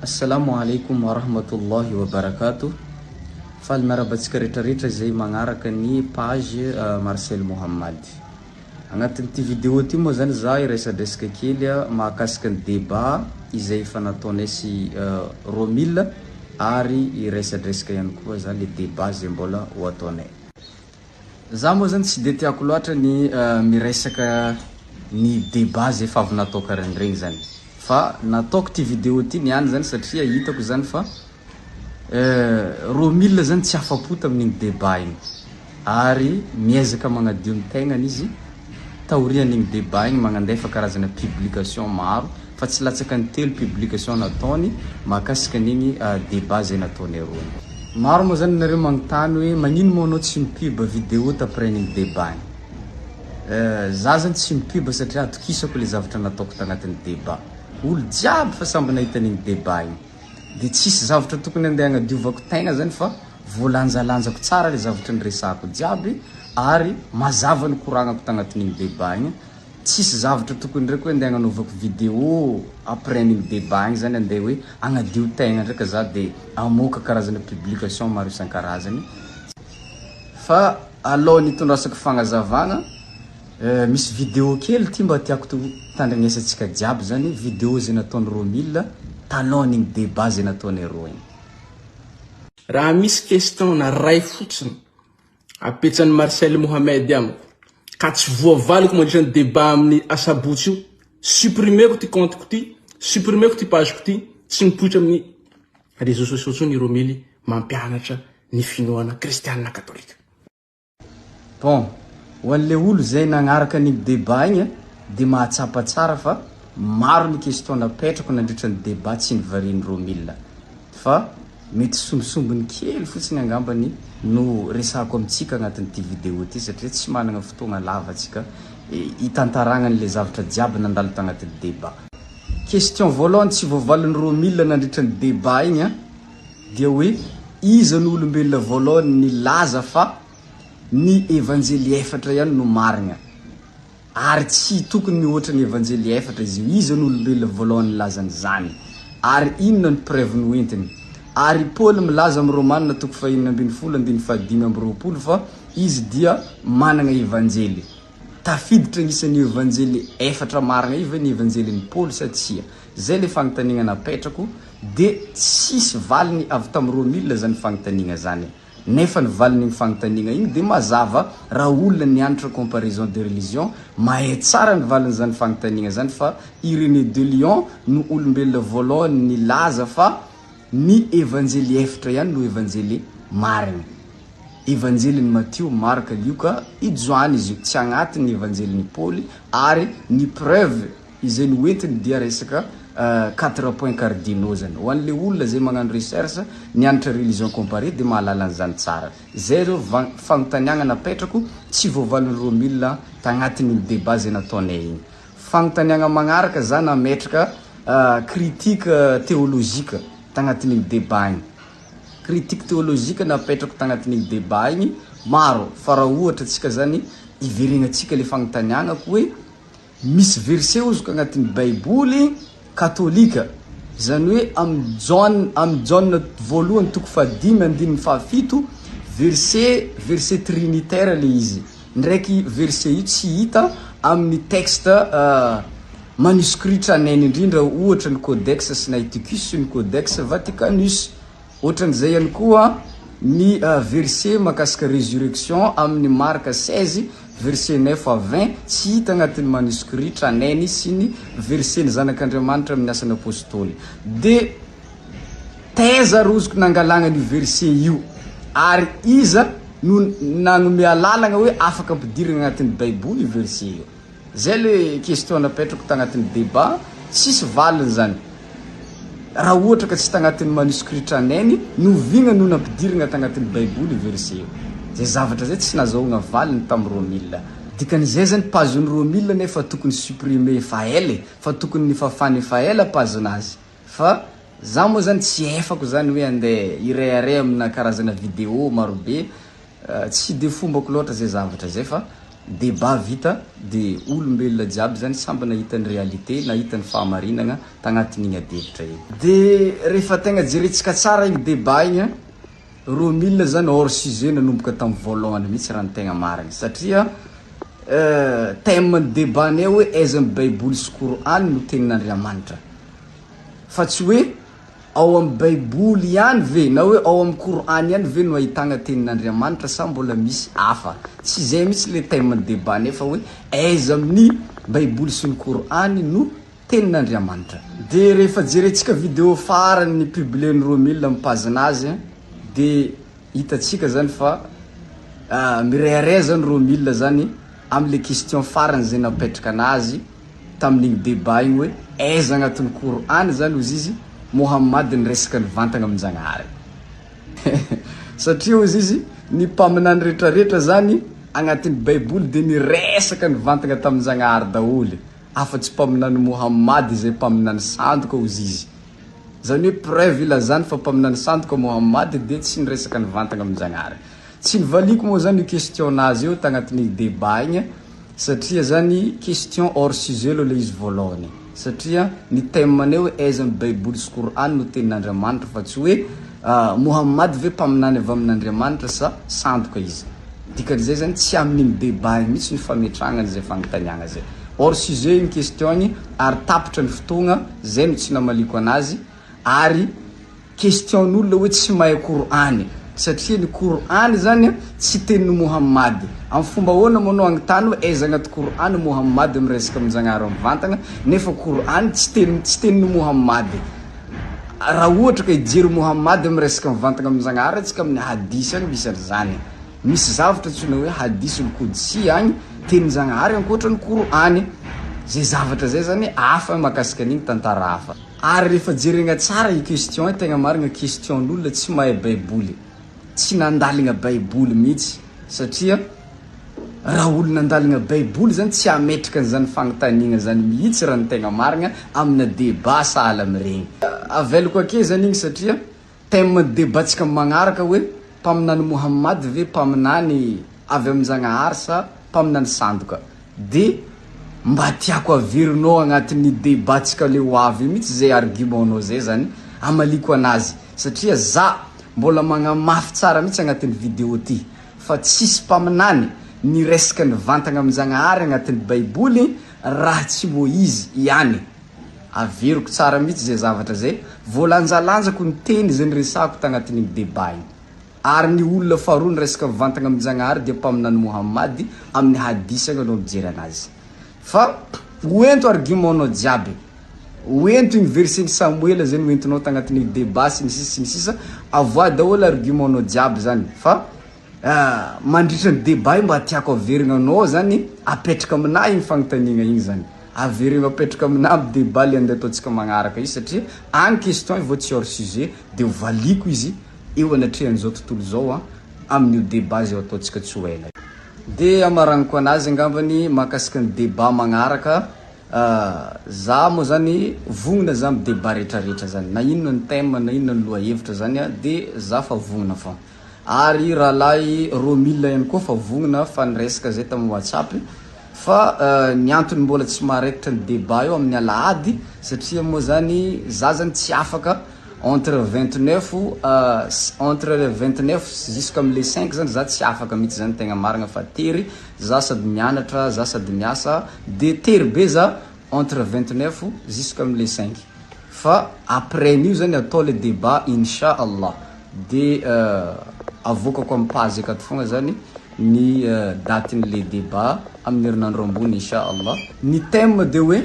Assalamu alaikum wa rahmatullahi wa barakatuh. Faly miarahaba antsika rehetrarehetra izay magnaraka ny page Marcel Mohammad. Agnatin'ity vidéo ty moa zany za hiresadresaka kely mahakasika ny débat izay efa nataonay sy Romil ary hiresadresaka ihany koa za le débat izay mbola ho ataonay. Za moa zany tsy de tiako loatra ny miresaka ny débat zay efa avy natao karan'iregny zany fa nataoko ty vidéo ty niany zany satria hitako zany fa Romil zany tsy afa-po tamin'igny débat igny ary miezaka magnadio ny tegnany izy taorian'igny débat igny magnandefa karazana publication maro fa tsy latsaka ny telo publication nataony mahakasika an'igny débat zay nataonay roa igny. Maro moa zany nareo magnontany hoe magnino moa anao tsy mi-pub vidéo taprès-n'igny débat igny? Za zany tsy mi-pub satria atokisako le zavatra nataoko tagnatin'ny débat. Olo jiaby fa samby nahita an'igny débat igny. De tsisy zavatra tokony andeha agnadiovako tegna zany fa voalanjalanjako tsara le zavatra niresahako jiaby ary mazava ny koragnako tagnatin'igny débat igny. Tsisy zavatra tokony ndraiky hoe andeha agnanaovako vidéo après an'igny débat igny zany andeha hoe agnadio tegna ndraiky za de amoaka karazana publication maro isan-karazany. Fa alohan'ny hitondrasako fagnazavagna, misy vidéo kely ty mba tiako tandrignesantsika jiaby zany, vidéo zay nataon'i Romil talohan'igny débat zay nataonay roa igny. Raha misy question na ray fotsiny apetsan'i Marcel Mohamed amiko ka tsy voavaliko mandritra ny débat amin'ny asabotsy io, supprimeko ty compte-ko ty, supprimeko ty page-ko ty, tsy mipoitra amin'ny réseaux sociaux intsony i Romily mampianatra ny finoana kristianina katolika. Bon, ho an'le olo zay nagnaraka an'igny débat igny de mahatsapa tsara fa maro ny question napetrako nandritra ny débat tsy nivarian'i Romil fa mety sombisombiny kely fotsiny angambany no resahako amintsika agnatin'ity vidéo ty satria tsy managna fotoagna lava antsika hitantaragna an'le zavatra jiaby nandalo tagnatin'ny débat. Question voalohany tsy voavalin'i Romil nandritra ny débat igny dia hoe iza no olombelona voalohany nilaza fa ny evanjely efatra ihany no marigna ary tsy tokony mihoatra ny evanjely efatra izy io. Iza no olombelona voalohany nilaza an'izany ary inona ny preuve noentiny? Ary Paoly milaza amin'ny Romana toko faha-16 andininy faha-25 fa izy dia managna evanjely. Tafiditra agnisan'io evanjely efatra marigna io ve ny evanjelin'i Paoly sa tsia? Zay le fagnontaniagna napetrako de tsisy valiny avy tamin'i Romila zany fagnontaniagna zany. Nefa ny valin'igny fagnontaniagna igny de mazava raha olona nianatra comparaison de religion mahay tsara ny valin'izany fagnontaniagna zany fa Irénée de Lyon no olombelona voalohany nilaza fa ny evanjely efatra ihany no evanjely marigny. Evanjelin'i Matio, Marka, Lioka, i Joany izy io, tsy agnatin'ny evanjelin'i Paoly ary ny preuve izay noentiny dia resaka quatre points cardinaux zany. Ho an'le olona zay magnano recherche, nianatra religion comparée de mahalala an'izany tsara. Zay reo fagnontaniagna napetrako tsy voavalin'i Romil tagnatin'igny débat zay nataonay igny. Fagnontaniagna magnaraka za nametraka critique théologique tagnatin'igny débat igny. Critique théologique napetrako tagnatin'igny débat igny maro fa raha ohatra antsika zany iveregnantsika le fagnontaniagnako hoe misy verset ozoko agnatin'ny baiboly katolika zany hoe amin'ny Jaona, amin'ny Jaona voalohany toko fahadimy andininy fahafito verset, verset trinitaire le izy ndraiky verset io tsy hita amin'ny texte manuscrit tranainy indrindra ohatra ny codex Sinaiticus sy ny codex Vaticanus. Ohatran'izay ihany koa ny verset mahakasika résurrection amin'ny Marc 16 verset 9 à 20 tsy hita agnatin'ny manuscrit tranainy sy ny verset ny Zanak'Andriamanitra amin'ny asan'ny Apôstôly. De taiza rozoko nangalagna an'io verset io ary iza no nagnome alalagna hoe afaka ampidirina agnatin'ny baiboly io verset io? Zay le question napetrako tagnatin'ny débat, tsisy valiny zany. Raha ohatra ka tsy tagnatin'ny manuscrit tranainy, novigna no nampidirigna tagnatin'ny baiboly io verset io? Zay zavatra zay tsy nazahoagna valiny tam Romila. Dikan'izay zany page-n'i Romila nefa tokony supprimer efa ela e, fa tokony nifafana efa ela page-nazy. Fa za moa zany tsy efako zany hoe andeha hirehareha amina karazana vidéo marobe, tsy de fombako loatra zay zavatra zay fa. Débat vita de olombelona jiaby zany samby nahita ny réalité, nahita ny fahamarinagna tagnatin'igny adihevitra igny. De rehefa tegna jerentsika tsara igny débat igny an, Romila zany hors sujet nanomboka tamin'ny voalohany mihitsy raha ny tegna marigny satria thème ny débat-nay hoe aiza amin'ny baiboly sy Kor'any no tenin'Andriamanitra fa tsy hoe Ao amin'ny Baiboly ihany ve na hoe ao amin'ny Kor'any ihany ve no ahitagna tenin'Andriamanitra sa mbola misy hafa? Tsy izay mihitsy le thème ny débat nefa hoe aiza amin'ny Baiboly sy ny Kor'any no tenin'Andriamanitra? De rehefa jerentsika vidéo farany ny publier-n'i Romil amin'ny page-nazy de hitantsika zany fa mirehareha zany Romil zany amle question farany zay napetraka anazy tamin'igny débat igny hoe aiza agnatin'ny Kor'any zany ozy izy Mohammad niresaka nivantagna amin-Jagnahary satria ozy izy ny mpaminany retraretra zany agnatin'ny baiboly de niresaka nivantagna tamin-Jagnahary daholy afa-tsy mpaminany Mohammad izay mpaminany sandoka ozy izy zany hoe preuve ilazany fa mpaminany sandoka Mohammad de tsy niresaka nivantagna amin-Jagnahary. Tsy nivaliako moa zany io question nazy io tagnatin'igny débat igny satria zany question hors sujet aloha le izy voalohany satria ny thème nay hoe aiza ny baiboly sy Kor'any no tenin'Andriamanitra fa tsy hoe Mohammad ve mpaminany avy amin'Andriamanitra sa sandoka izy. Dikan'izay zany tsy amin'igny débat igny mihitsy no fametrahagna an'izay fagnontaniagna zay. Hors sujet igny question igny ary tapitra ny fotoagna zay no tsy namaliako anazy ary Question n'olona hoe tsy mahay Kor'any satria ny Kor'any zany tsy tenin'i Mohammad. Amin'ny fomba ahoana moa anao hagnontany hoe aiza agnaty Kor'any Mohammad miresaka amin-Jagnahary mivantagna nefa Kor'any tsy teny tsy tenin'i Mohammad. Raha ohatra ka hijery Mohammad miresaka mivantagna amin-Jagnahary antsika amin'ny Hadith agny misy an'izany. Misy zavatra antsoina hoe Hadith al-Qudsi agny tenin-Jagnahary ankoatra ny Kor'any. Zay zavatra zay zany hafa mahakasika an'igny tantara hafa. Ary rehefa jerena tsara io question io tegna marigna question n'olona tsy mahay baiboly, tsy nandaligna baiboly mihitsy satria raha olo nandaligna baiboly zany tsy hametraka an'izany fagnontaniagna zany mihitsy raha ny tegna marigna amina débat sahala amiregny. Avelako ake zany igny satria Thème débat-tsika magnaraka hoe mpaminany Muhammad ve mpaminany avy amin-Jagnahary sa mpaminany sandoka? De mba tiako averinao agnatin'ny débat-tsika le ho avy io mihitsy zay argument-nao zay zany hamaliako anazy satria za mbola magnamafy tsara mihitsy agnatin'ny vidéo ty fa tsisy mpaminany niresaka nivantagna amin-Jagnahary agnatin'ny baiboly raha tsy Moizy ihany. Averiko tsara mihitsy izay zavatra izay, voalanjalanjako ny teny izay niresahako tagnatin'igny débat igny. Ary ny olona faharoa niresaka mivantagna amin-Jagnahary dia Mpaminany Mohammad amin'ny hadith agny anao mijery anazy. Fa hoento argument-nao jiaby, hoento igny verset-n'i Samoela izay noentinao tagnatin'igny débat sy ny sisa sy ny sisa, avoahy daholo argument-nao jiaby zany fa mandritra ny débat io mba tiako averigna anao zany apetraka aminah igny fagnontaniagna igny zany. Avereno apetraka aminah am débat le andeha ataontsika magnaraka io satria any question io vao tsy hors sujet de ho valiako izy eo anatrehan'izao tontolo izao an amin'io débat izay ho ataontsika tsy ho ela io. De amaragniko anazy angambany mahakasika ny débat magnaraka, za moa zany vognona za am débat retraretra zany na inona ny thème na inona ny lohahevitra zany an de za fa vognona fô. Ary rahalahy Romil ihany koa fa vognona fa niresaka zay tamin'ny whatsapp fa ny antony mbola tsy maharaikitra ny débat io amin'ny alahady satria moa zany za zany tsy afaka entre 29 entre le 29 jusqu'amin'le 5 zany za tsy afaka mihitsy zany tegna marigna fa tery za sady mianatra za sady miasa de tery be za entre 29 jusqu'amin'le 5 fa après an'io zany atao le débat insha Allah. De avoakako am page akato fogna zany ny date n'le débat amin'ny herinandro ambony insha Allah. Ny thème de hoe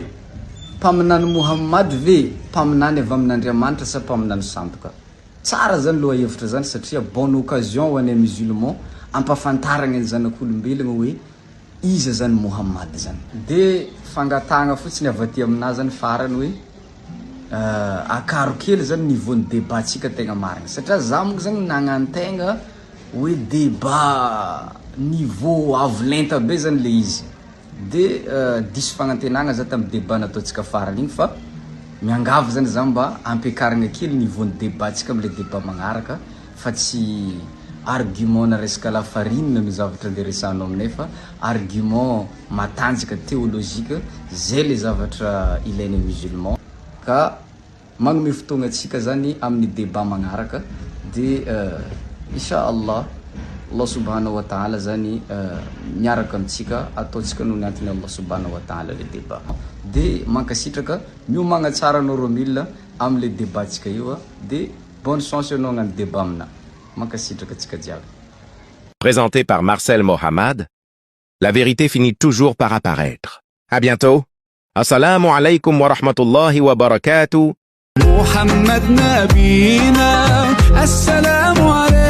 mpaminany Muhammad ve mpaminany avy amin'Andriamanitra sa mpaminany sandoka? Tsara zany lohahevitra zany satria bonne occasion ho anay musulman ampafantaragna ny zanak'olombelogna hoe Iza zany Mohammad zany? De fangatahagna fotsiny avy aty aminah zany farany hoe akaro kely zany niveau ny débat tsika tegna marigny satria za monko zany nagnantegna hoe débat niveau avo lenta be zany le izy de diso fagnantenagna za tamy débat nataontsika farany igny fa miangavy zany za mba ampiakarigna kely niveau ny débat tsika amle débat magnaraka fa tsy. argument na resaka lafarinina no zavatra andeha resahanao aminay fa argument matanjaka théologique zay le zavatra ilainay musulman ka magnome fotoagna antsika zany amin'ny débat magnaraka de Insha Allah Allah subhanahu wa ta'ala zany miaraka amintsika ataontsika noho ny antony Allah subhanahu wa ta'ala le débat de mankasitraka miomagna tsara anao Romil amle débat tsika io de bonne chance anao hagnano débat amina mankasitraka antsika jiaby. Présenté par Marcel Mohamad, la vérité finit toujours par apparaître. À bientôt. السلام عليكم ورحمة الله وبركاته. محمد نبينا السلام عليكم.